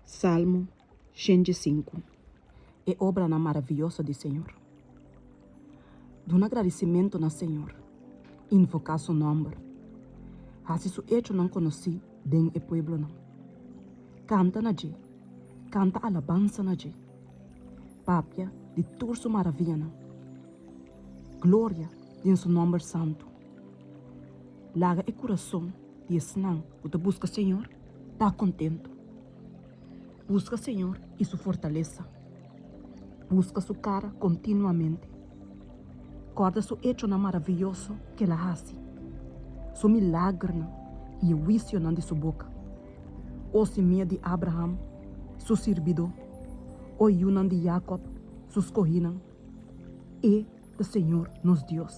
Salmo 105. E obranan maravioso di Señor. Duna gradisimentu na Señor, invoká su nòmber. Hasi su echonan konosí den e pueblonan. Kanta na dje, kanta alabansa na dje. Papia di tur su maravianan. Gloria den su nòmber santu. Laga e kurason di esnan ku ta buska Señor ta kontentu. Buska Señor i su fortalesa. Buska su kara kontinuamente. Kòrda su echonan maravioso ku el a hasi, su milagernan i e huisionan di su boka. O simia di Abraham, su sirbidó, o yunan di Yakòb, su skohínan, e ta Señor nos Dios.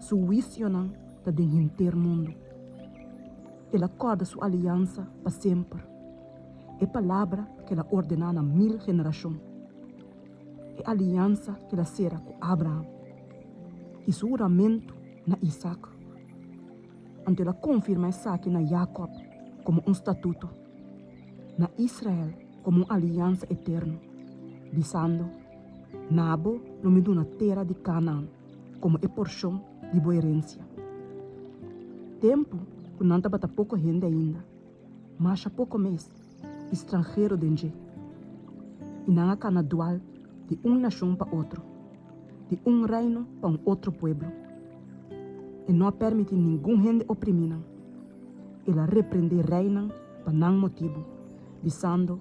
Su huisionan ta den henter mundu. El a kòrda su aliansa pa semper, e palabra ku el a ordená na mil generashon, e aliansa ku el a sera ku Abraham i su huramentu na Isak. Anto el a konfirmá esaki na Yakòb komo un statuto, na Israel komo un aliansa eterno, bisando, Na bo lo mi duna tera di Kanaan komo e porshon di bo herensia. Tempu ku nan tabata poko hende ainda, masha poko mes i stranhero den dje, i nan a kana dual di un nashon pa otro, di un reino pa un otro pueblo. E no a permití ningun hende oprimí nan. El a reprendé reinan pa nan motibu, bisando,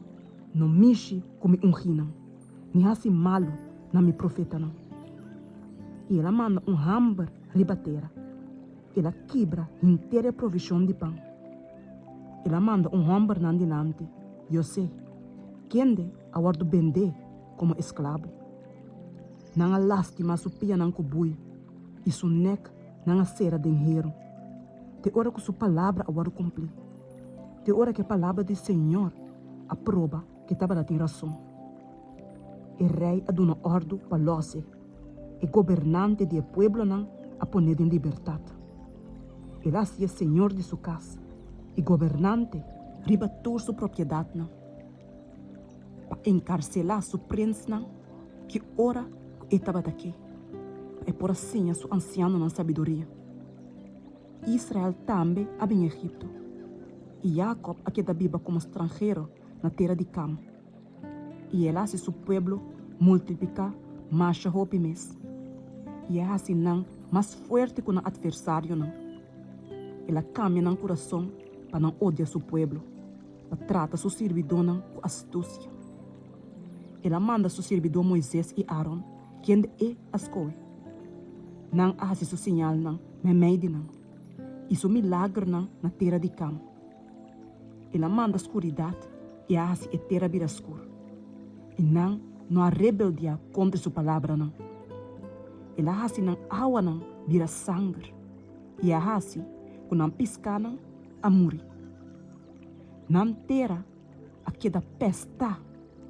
No mishi ku mi ungínan, ni hasi malu na mi profetanan. I el a manda un hamber riba tera. El a kibra henter e provishon di pan. El a manda un hòmber nan dilanti, José, kende a wòrdu bendé komo esklabo. Nan a lastimá su pianan ku bui, i su nèk nan a sera den heru, te ora ku su palabra a wòrdu kumplí, te ora ku e palabra di señor a proba ku e tabata tin rason. E rei a duna òrdu pa lòs e. E gobernante di e pueblonan a pon'é den libertat. El a hasié señor di su kas i gobernante riba tur su propiedatnan, pa enkarselá su prensnan ki ora ku e tabata ke, pa e por a siña su ansianonan sabiduria. Israel tambe a bin Egipto, i Yakòb a keda biba komo stranhero na tera di Kam. I el a hasi su pueblo multipliká masha hopi mes, i a hasi nan mas fuerte ku nan atversarionan. El a kambia nan kurason pa nan odia su pueblo, pa trata su sirbidónan ku astusia. El a manda su sirbidó Moises i Aron, kende e a skohe. Nan a hasi su siñalnan meimei di nan, i su milagernan na tera di Kam. El a manda skuridat i a hasi e tera bira skur, i nan no a rebeldiá kontra su palabranan. El a hasi nan awanan bira sanger i a hasi ku nan piskánan a muri. Nan tera a keda pèstá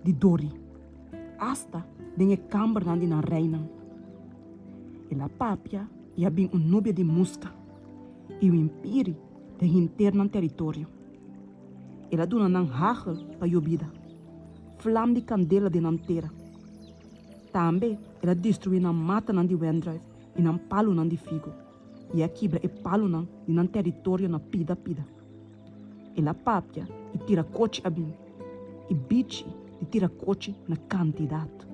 di dori, asta den e kambernan di nan reinan. El a papia i a bin un nubia di muska i wimpiri den henter nan teritorio. El a duna nan hagel pa yobida, flam di kandela den nan tera. Tambe el a destruí nan matanan di wendruif i nan palunan di figo, i a kibra e palunan di nan teritorio na pida pida. El a papia i tira kochi a bin, i bichi di tira kochi na kantidat,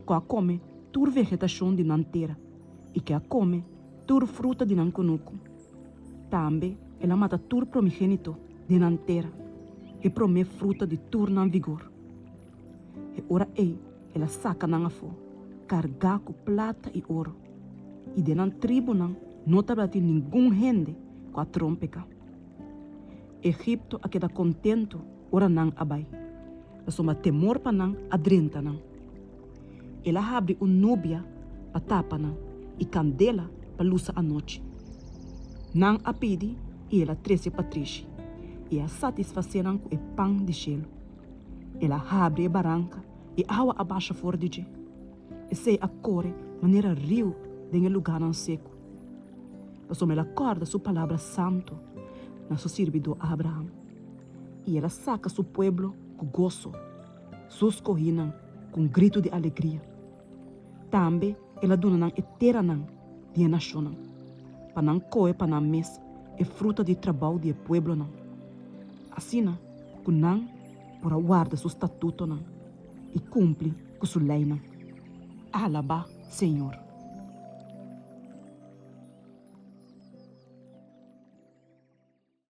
ku a kome tur vegetashon di nan tera i ku a kome tur fruta di nan kunuku. Tambe el a mata tur promigénito den nan tera, e promé fruta di tur nan vigor. E ora ei el a saka nan afó, kargá ku plata i oro, i den nan tribunan no tabatin ningun hende ku a trompeká. Egipto a keda kontentu ora nan a bai, pasobra temor pa nan a drenta nan. El a habri un nubia pa tapa nan i kandela pa lusa anochi. Nan a pidi i el a trese patrishi i a satisfasé nan ku e pan di shelu. El a habri e baranka i awa a basha for di dje. Esei a kore manera riu den e lugánan seku, pasobra el a kòrda su palabra santu na su sirbidó Abraham i el a saka su pueblo. ku goso, su skohínan ku un gritu di alegria. Tambe el a duna nan e teranan di e nashonnan, pa nan kohe pa nan mes e fruta di trabou di e pueblonan, asina ku nan por a warda su statutonan i kumpli ku su leinan. Alabá Señor!